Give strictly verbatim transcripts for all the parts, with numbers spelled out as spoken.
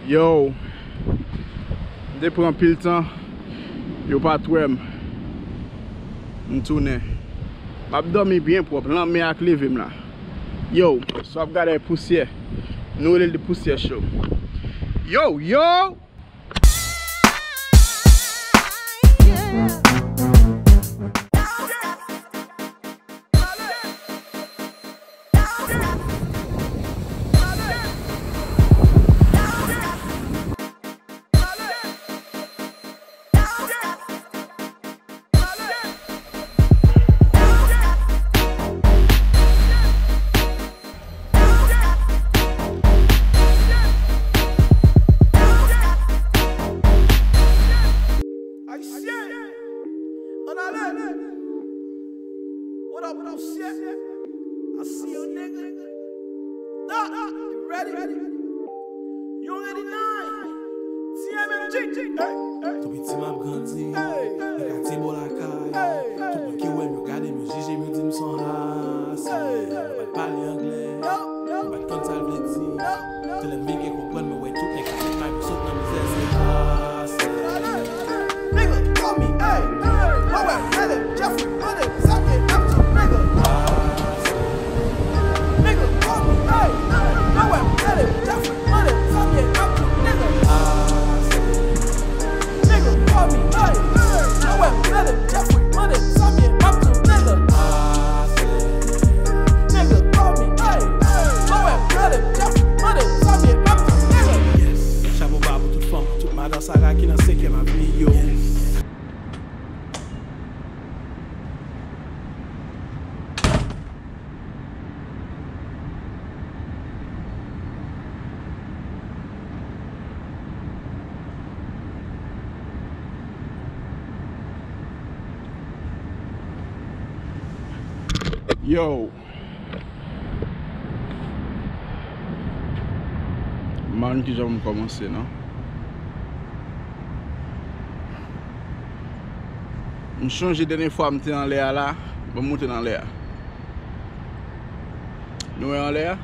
Yo, m te pran anpil tan, yo pa t wè m. M tounen. M ap dòmi byen pwòp, lanmè a k leve m la. Yo, sa w ap gade a pousyè. Nou rele l de pousyè cho. Yo, yo! Ayisyen, ann ale. What up, what up, shit? I see you, nigga. Dawg, you ready? You ready now? T M M G. Hey, hey. Tou piti m ap grandi nan katye bò lakay. Tout moun ki wè m, yo gade m, yo jije m, yo di m se yon hasèl. Yo pa t pale anglè, yo pa t konn sa l vle di. Telè m vin gen konprann, mwen wè tout nèg ap met may, yo sot nan mizè, se hasèl. Nigga, call me, hey. Mwen wè Mele, Jeffrey, Mele, Xavier, Neptune, nigga. Nigga, call me, hey. Mwen wè Mele, Jeffrey, Mele, Xavier, Neptune, nigga. Nigga, call me, hey. Mwen wè Mele, Jeffrey, Mele, Xavier, Neptune, nigga. Nigga, call me, hey. Mwen wè Mele, Jeffrey, Mele, Xavier, Neptune, nigga. Yes. Chapo ba pou tout fanm, pou tout madan Sara ki nan senkyèm avni yo. Yo. M pa konn kijan pou m kòmanse, non. M chonje dènye fwa m te anlè a la, bon, m moute nan anlè a. Nou wè anlè a?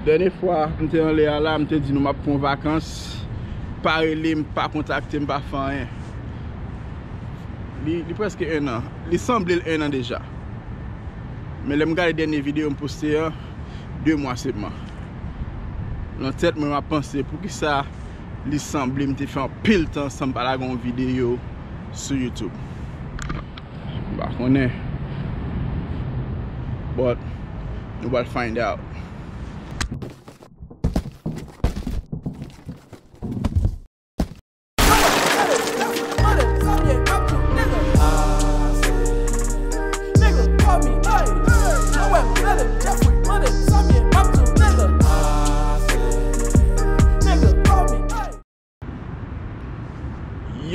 Dènye fwa m te anlè a la, m te di nou m ap pran vakans. Pa rele m, pa kontakte m, pa fè anyen. Li, li prèske enn an. Li sanble l enn an deja. Men lè m gade dènye videyo m poste an, de mwa sèlman. Nan tèt mwen, m ap panse, poukisa li sanble m te fè anpil tan san m pa lage yon videyo sou YouTube? M pa konnen. But, nou pral find out.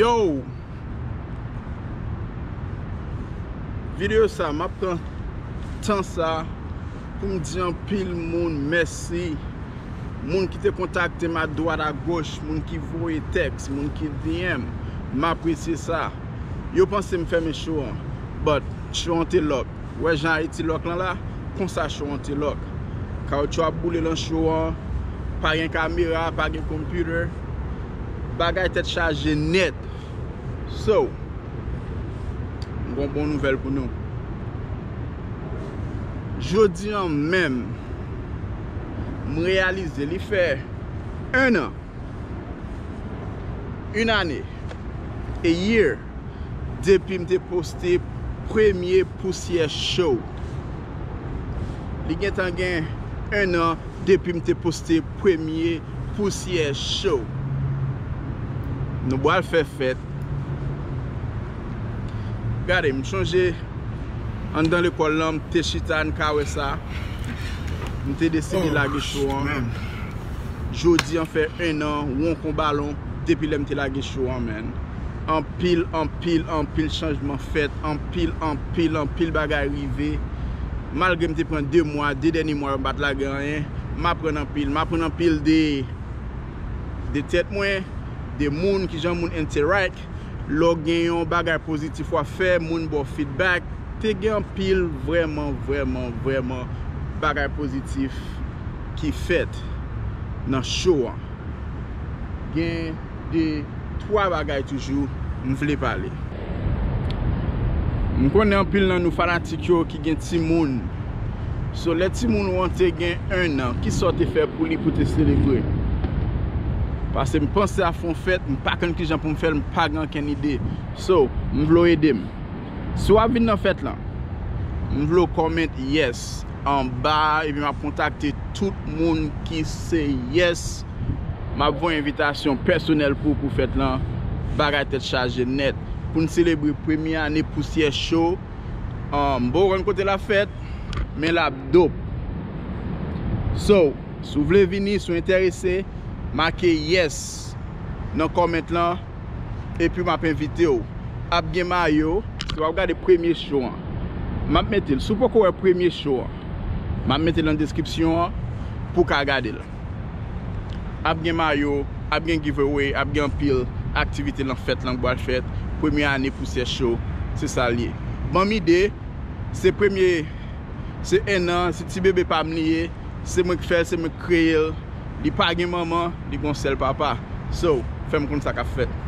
Yo! Videyo sa, m ap pran tan sa pou m di anpil moun mèsi. Moun ki te kontakte m adwat agoch, moun ki voye tèks, moun ki D M, m apresye sa. Yo panse m fèmen show an, but show an te lòk. Ou wè jan Ayiti lòk lan la, konsa show an te lòk. Kawotchou ap boule lan show an, pa gen kamera, pa gen computer. Bagay tèt chaje nèt. So, m gon bon nouvèl pou nou. Jodi an menm, m reyalize li fè enn an, une année, a year, depi m te poste premye Pousyè Show. Li gentan gen enn an depi m te poste premye Pousyè Show. Nou pral fè fèt. Gade, m chonje anndan lekòl lan, m te chita, n ka wè sa. M te deside lage show an. Jodi an fè enn an, won kon balon, depi lè m te lage show an, man. Anpil, anpil, anpil chanjman fèt, anpil, anpil, anpil bagay rive. Malgre m te pran de mwa, de dènye mwa yo m pa t lage anyen, m aprann anpil. M aprann anpil de, de tèt mwen, de moun, kijan moun interact. Lè w gen yon bagay pozitif w ap fè, moun ba w feedback. Te gen anpil vrèman, vrèman, vrèman bagay pozitif ki fèt nan show an. Gen de, twa bagay toujou m vle pale. M konnen anpil nan nou fanatik yo ki gen timoun. So, lè timoun ou an te gen en an, kisa w te fè pou li pou te selebre? Paske m panse a fè yon fèt, m pa konn kijan pou m fè l, m pa gen okenn ide. So, m vle w ede m. Si w ap vin nan fèt lan, m vle w kòmante yes anba, epi m ap kontakte tout moun ki se yes. M ap voye envitasyon pèsonèl pou, pou fèt lan. Bagay tèt chaje nèt. Pou n selebre premye ane Pousyè Show. Um, m poko konn kote l ap fèt, men l ap dope. So, si w vle vini, si w enterese, make yes nan kòmante lan, epi m ap envite w. Ap gen mayo, si w ap gade premye show an, m ap mete l. Si w poko wè premye show an, m ap mete l nan deskripsyon an pou w ka gade l. Ap gen mayo, ap gen giveaway, ap gen anpil aktivite nan fèt lan k pral fèt. Premye ane Pousyè Show, se sa l ye. Ban m ide, se premye, se en an, se ti bebe pa m li ye, se mwen k fè l, se mwen k kreye l. Li pa gen manman, li gon sèl papa. So, fè m konn sa k ap fèt.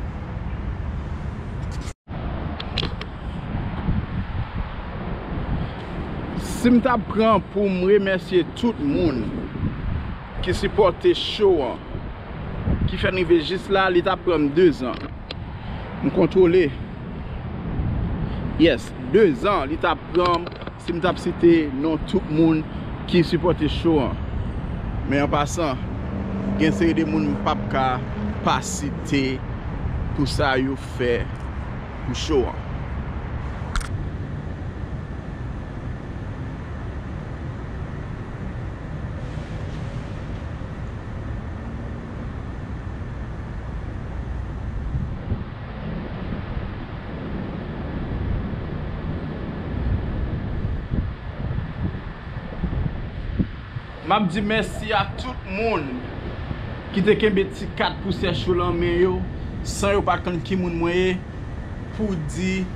Si m ta pran pou m remèsye tout moun ki sipòte show an, ki fè n rive jis la, li t ap pran m dezan. M kontwole. Yes, dezan li t ap pran m si m t ap site non tout moun ki sipòte show an. Men an pasan, gen seri de moun m p ap ka pa site pou sa yo fè pou show an. M ap di mèsi a tout moun ki te kenbe ti kat Pousyè Show lan men yo, san yo pa t konn ki moun mwen ye, pou di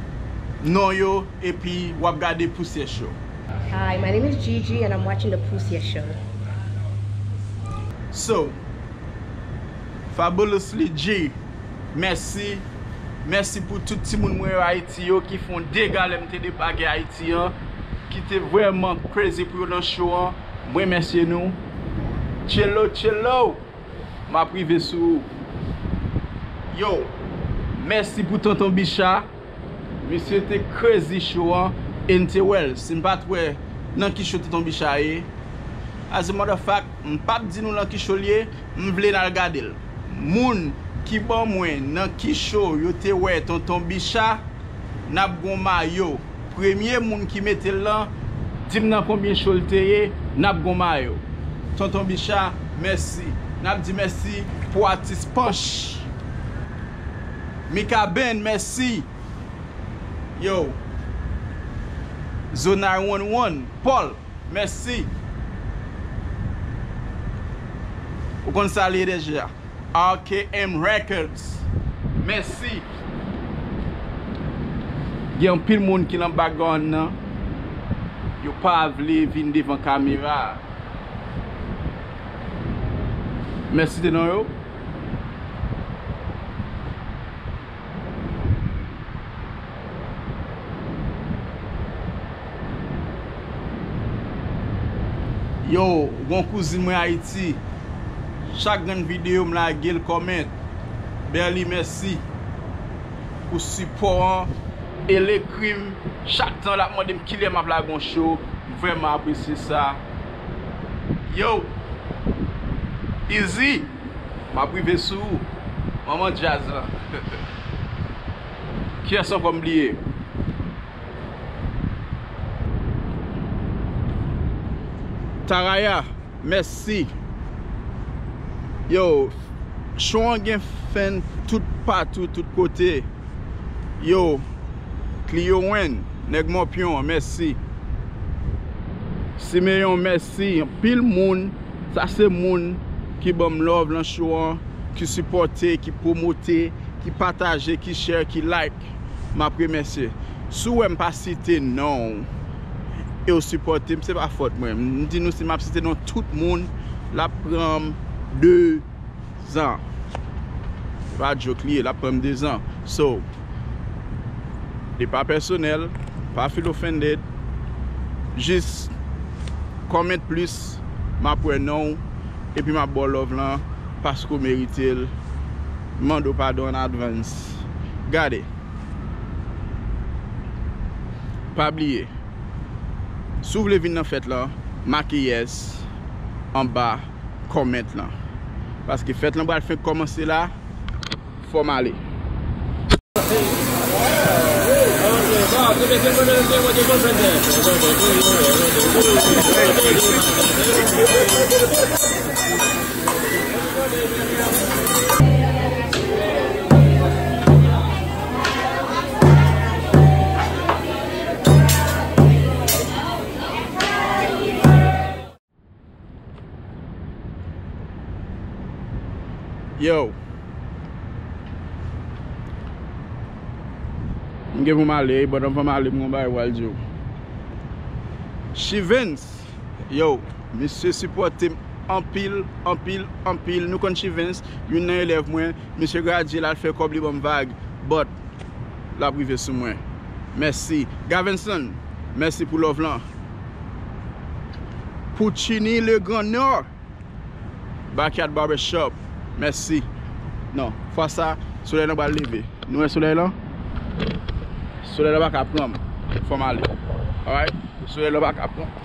non yo, epi w ap gade Pousyè Show. Hi, my name is Gigi and I'm watching the Pousyè Show. So, Fabulously G, mèsi. Mèsi pou tout timoun mwen yo Ayiti yo ki fè yon dega lè m te debake Ayiti an, ki te vrèman crazy pou yo nan show an. Mwen remèsye nou. Cello, cello! M ap rive sou ou. Yo, mèsi pou Tonton Bicha. Misye te crazy show an, e n te wè l. Si n pa t wè nan ki show Tonton Bicha ye, as a matter of fact, m p ap di nou nan ki show l ye, m vle n al gade l. Moun ki ban mwen nan ki show yo te wè Tonton Bicha, n ap gon mayo. Premye moun ki mete l lan, di m nan konbyen show l te ye, n ap gon mayo. Tonton Bicha, mèsi. N ap di mèsi pou atis Panch. Mika Ben, mèsi. Yo. Zo nine one one, Paul, mèsi. Ou konn sa l ye deja. R K M Records, mèsi. Gen anpil moun ki nan background nan, yo pa vle vin devan kamera. Mèsi de non yo. Yo, gon kouzin mwen Ayiti. Chak grenn videyo m lage l kòmante. Berly, mèsi pou sipò an. E l ekri m chak tan, l ap mande m kilè m ap lage yon show. M vrèman apresye sa. Yo, Easy, m ap rive sou ou. Manman djaz la. Kiyès ankò m bliye? Taraya, mèsi. Yo, show an gen fan tout patou, tout kote. Yo, Clio Wen, nèg Mòpyon an, mèsi. Simeyon, mèsi. Anpil moun, sa se moun ki ban m love lan show an, ki sipòte, ki pwomote, ki pataje, ki share, ki like. M ap remèsye. Si w wè m pa site non w e w sipòte m, se pa fòt mwen. M di nou, si m ap site non tout moun, l ap pran m de zan. Se pa joke li ye, l ap pran m de zan. So, li pa pèsonèl, pa feel offended. Jis comment plis, m ap wè non w, epi m ap ba w love lan, paske w merite l. M mande w padon an advance. Gade. Pa bliye, si w vle vin nan fèt lan, make yes anba comment lan. Paske fèt lan pral fenk kòmanse la, fò m ale. Yo. M gen pou m ale, but anvan m ale, m gon bagay pou al di w. Chivens, yo, misye sipòte m anpil, anpil, anpil. Nou konn Chivens, youn nan elèv mwen, misye gradye, l al fè kòb, li ban m vag, but l ap rive sou mwen. Mèsi. Gavenson, mèsi pou love lan. Puccini Le Grand Nord, Backyard Barbershop, mèsi. Non, fwa sa, solèy lan pral leve. Nou wè solèy lan? Solèy lan pa ka pran m. Fò m ale. Alright? Solèy lan pa ka pran m.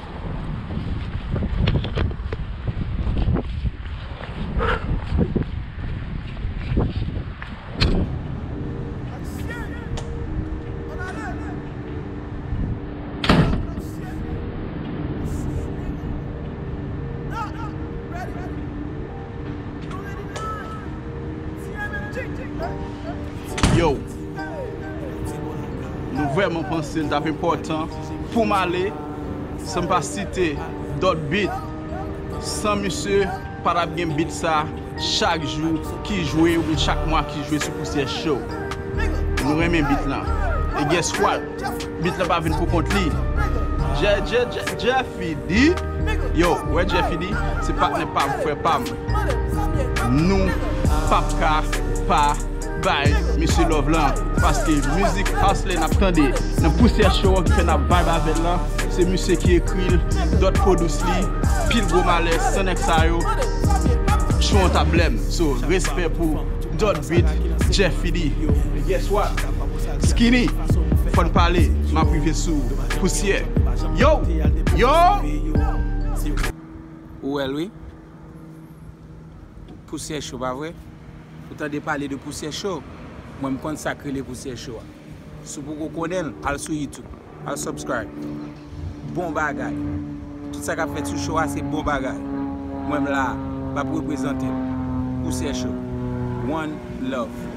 Yo, nou vrèman panse l t ap enpòtan pou m ale san m pa site Dot Beat. San misye, pa t ap gen beat sa chak jou ki jwe oubyen chak mwa ki jwe sou Pousyè Show. Nou renmen beat lan. E guess what? Beat lan pa vin pou kont li. Jè, jè, jè, Jeffy D. Yo, wè Jeffy D, se patnè pa m, frè pa m. Nou p ap ka pa bay misye love lan, paske mizik hustle n ap tande nan Pousyè Show an ki fè n ap vibe avè l lan, se misye ki ekri l, Dot produce li, pil gwo malè, san nèg sa yo, show an t ap blèm. So, respè pou Dot Beat, Jeffy D. Guess what? Skinny, fò n pale, m ap rive sou Pousyè. Yo! Yo! Ou wè l wi. Pousyè Show, pa vre? Ou tande pale de Pousyè Show? Mwen, m konn sa k rele Pousyè Show a. Si w poko konnen l, al sou YouTube, al subscribe. Bon bagay. Tout sa k ap fèt sou show a, se bon bagay. Mwen, m la, m ap reprezante l. Pousyè Show. One love.